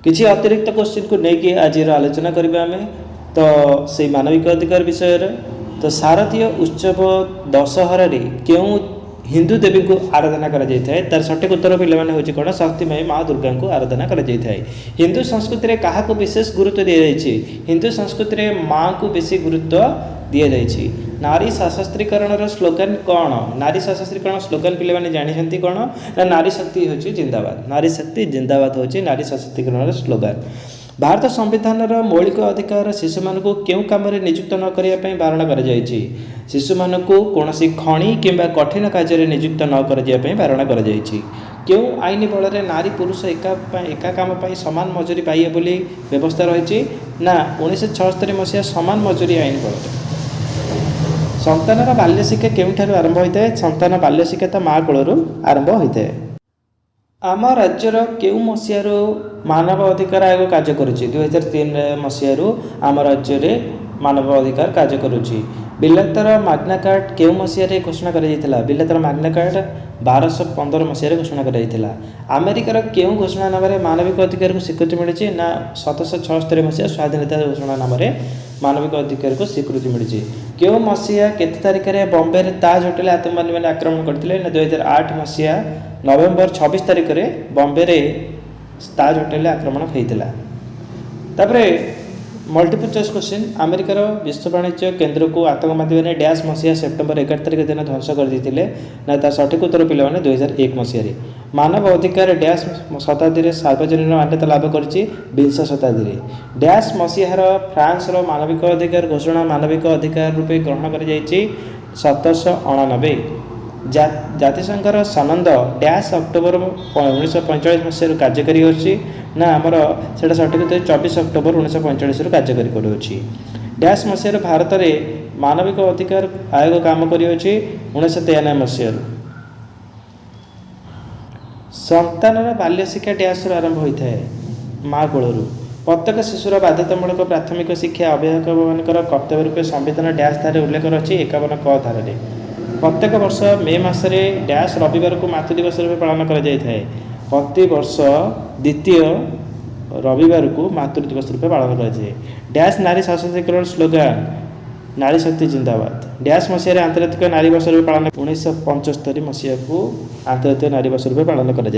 କିଛି ଅତିରିକ୍ତ କୋଶ୍ଚିନ୍କୁ ନେଇକି ଆଜିର ଆଲୋଚନା କରିବା ଆମେ ତ ସେଇ ମାନବିକ ଅଧିକାର ବିଷୟରେ। ତ ଶାରଦୀୟ ଉତ୍ସବ ଦଶହରାରେ କେଉଁ ହିନ୍ଦୁ ଦେବୀଙ୍କୁ ଆରାଧନା କରାଯାଇଥାଏ? ତାର ସଠିକ୍ ଉତ୍ତର ପିଲାମାନେ ହେଉଛି କ'ଣ? ଶକ୍ତିମୟୀ ମା ଦୁର୍ଗାଙ୍କୁ ଆରାଧନା କରାଯାଇଥାଏ। ହିନ୍ଦୁ ସଂସ୍କୃତିରେ କାହାକୁ ବିଶେଷ ଗୁରୁତ୍ୱ ଦିଆଯାଇଛି? ହିନ୍ଦୁ ସଂସ୍କୃତିରେ ମାଆଙ୍କୁ ବେଶୀ ଗୁରୁତ୍ୱ ଦିଆଯାଇଛି। ନାରୀ ସଶକ୍ତିକରଣର ସ୍ଲୋଗାନ କ'ଣ? ନାରୀ ସଶକ୍ତିକରଣ ସ୍ଲୋଗାନ ପିଲାମାନେ ଜାଣିଛନ୍ତି କ'ଣ ନା ନାରୀ ଶକ୍ତି ହେଉଛି ଜିନ୍ଦାବାଦ। ନାରୀ ଶକ୍ତି ଜିନ୍ଦାବାଦ ହେଉଛି ନାରୀ ସଶକ୍ତିକରଣର ସ୍ଲୋଗାନ। ଭାରତ ସମ୍ବିଧାନର ମୌଳିକ ଅଧିକାର ଶିଶୁମାନଙ୍କୁ କେଉଁ କାମରେ ନିଯୁକ୍ତ ନ କରିବା ପାଇଁ ବାରଣ କରାଯାଇଛି? ଶିଶୁମାନଙ୍କୁ କୌଣସି ଖଣି କିମ୍ବା କଠିନ କାର୍ଯ୍ୟରେ ନିଯୁକ୍ତ ନ କରାଯିବା ପାଇଁ ବାରଣ କରାଯାଇଛି। କେଉଁ ଆଇନ ବଳରେ ନାରୀ ପୁରୁଷ ଏକା ପାଇଁ ଏକା କାମ ପାଇଁ ସମାନ ମଜୁରୀ ପାଇବେ ବୋଲି ବ୍ୟବସ୍ଥା ରହିଛି? ନା 1976 ମସିହା ସମାନ ମଜୁରୀ ଆଇନ ବଳରେ। ସନ୍ତାନର ବାଲ୍ୟ ଶିକ୍ଷା କେଉଁଠାରୁ ଆରମ୍ଭ ହୋଇଥାଏ? ସନ୍ତାନ ବାଲ୍ୟ ଶିକ୍ଷା ତା ମା କୋଳରୁ ଆରମ୍ଭ ହୋଇଥାଏ। ଆମ ରାଜ୍ୟର କେଉଁ ମସିହାରୁ ମାନବ ଅଧିକାର ଆୟୋଗ କାର୍ଯ୍ୟ କରୁଛି? 2003 ମସିହାରୁ ଆମ ରାଜ୍ୟରେ ମାନବ ଅଧିକାର କାର୍ଯ୍ୟ କରୁଛି। ବିଲାତର ମାଗ୍ନା କାର୍ଟ କେଉଁ ମସିହାରେ ଘୋଷଣା କରାଯାଇଥିଲା? ବିଲାତର ମାଗ୍ନା କାର୍ଟ 1215 ମସିହାରେ ଘୋଷଣା କରାଯାଇଥିଲା। ଆମେରିକାର କେଉଁ ଘୋଷଣାନାମାରେ ମାନବିକ ଅଧିକାରକୁ ସ୍ୱୀକୃତି ମିଳିଛି? ନା 1776 ମସିହା ସ୍ୱାଧୀନତା ଘୋଷଣାନାମାରେ ମାନବିକ ଅଧିକାରକୁ ସ୍ୱୀକୃତି ମିଳିଛି। କେଉଁ ମସିହା କେତେ ତାରିଖରେ ବମ୍ବେରେ ତାଜ ହୋଟେଲ ଆତଙ୍କବାଦୀମାନେ ଆକ୍ରମଣ କରିଥିଲେ? ନା 2008 ମସିହା ନଭେମ୍ବର 26 ତାରିଖରେ ବମ୍ବେରେ ତାଜ ହୋଟେଲରେ ଆକ୍ରମଣ ହୋଇଥିଲା। ତାପରେ ମଲ୍ଟିପୁଲ୍ ଚଏସ୍ କ୍ୱେଶ୍ଚିନ୍। ଆମେରିକାର ବିଶ୍ୱ ବାଣିଜ୍ୟ କେନ୍ଦ୍ରକୁ ଆତଙ୍କବାଦୀମାନେ ଡ୍ୟାସ୍ ମସିହା ସେପ୍ଟେମ୍ବର 11 ତାରିଖ ଦିନ ଧ୍ୱଂସ କରିଦେଇଥିଲେ? ନା ତା ସଠିକ୍ ଉତ୍ତର ପିଲାମାନେ 2001 ମସିହାରେ। ମାନବ ଅଧିକାର ଡ୍ୟାସ୍ ଶତାବ୍ଦୀରେ ସାର୍ବଜନୀନ ମାନ୍ୟତା ଲାଭ କରିଛି? ବିଂଶ ଶତାବ୍ଦୀରେ। ଡ୍ୟାସ୍ ମସିହାର ଫ୍ରାନ୍ସର ମାନବିକ ଅଧିକାର ଘୋଷଣା ମାନବିକ ଅଧିକାର ରୂପେ ଗ୍ରହଣ କରାଯାଇଛି? 1789। ଜାତିସଂଘର ସନନ୍ଦ ଡ୍ୟାସ୍ ଅକ୍ଟୋବର 1945 ମସିହାରୁ କାର୍ଯ୍ୟକାରୀ କରୁଛି? ନା ଆମର ସେଇଟା ସଠିକ୍ ଉତ୍ତର 24 ଅକ୍ଟୋବର 1945ରୁ କାର୍ଯ୍ୟକାରୀ କରୁଅଛି। ଡ୍ୟାସ୍ ମସିହାରୁ ଭାରତରେ ମାନବିକ ଅଧିକାର ଆୟୋଗ କାମ କରିଅଛି? 1993 ମସିହାରୁ। ସନ୍ତାନର ବାଲ୍ୟ ଶିକ୍ଷା ଡ୍ୟାସ୍ରୁ ଆରମ୍ଭ ହୋଇଥାଏ? ମା କୋଳରୁ। ପ୍ରତ୍ୟେକ ଶିଶୁର ବାଧ୍ୟତାମୂଳକ ପ୍ରାଥମିକ ଶିକ୍ଷା ଅଭିଭାବକମାନଙ୍କର କର୍ତ୍ତବ୍ୟ ରୂପେ ସମ୍ବିଧାନ ଡ୍ୟାସ୍ ଧାରାରେ ଉଲ୍ଲେଖ ରହିଛି? 51 କ ଧାରାରେ। ପ୍ରତ୍ୟେକ ବର୍ଷ ମେ ମାସରେ ଡ୍ୟାସ୍ ରବିବାରକୁ ମାତୃ ଦିବସ ରୂପେ ପାଳନ କରାଯାଇଥାଏ? ପ୍ରତିବର୍ଷ ଦ୍ୱିତୀୟ ରବିବାରକୁ ମାତୃ ଦିବସ ରୂପେ ପାଳନ କରାଯାଏ। ଡ୍ୟାସ୍ ନାରୀ ସଶକ୍ତିକରଣ ସ୍ଲୋଗାନ? ନାରୀ ଶକ୍ତି ଜିନ୍ଦାବାଦ। ଡ୍ୟାସ୍ ମସିହାରେ ଆନ୍ତର୍ଜାତିକ ନାରୀ ବର୍ଷ ରୂପେ ପାଳନ? 1975 ମସିହାକୁ ଆନ୍ତର୍ଜାତିକ ନାରୀ ବର୍ଷ ରୂପେ ପାଳନ କରାଯାଇଥାଏ।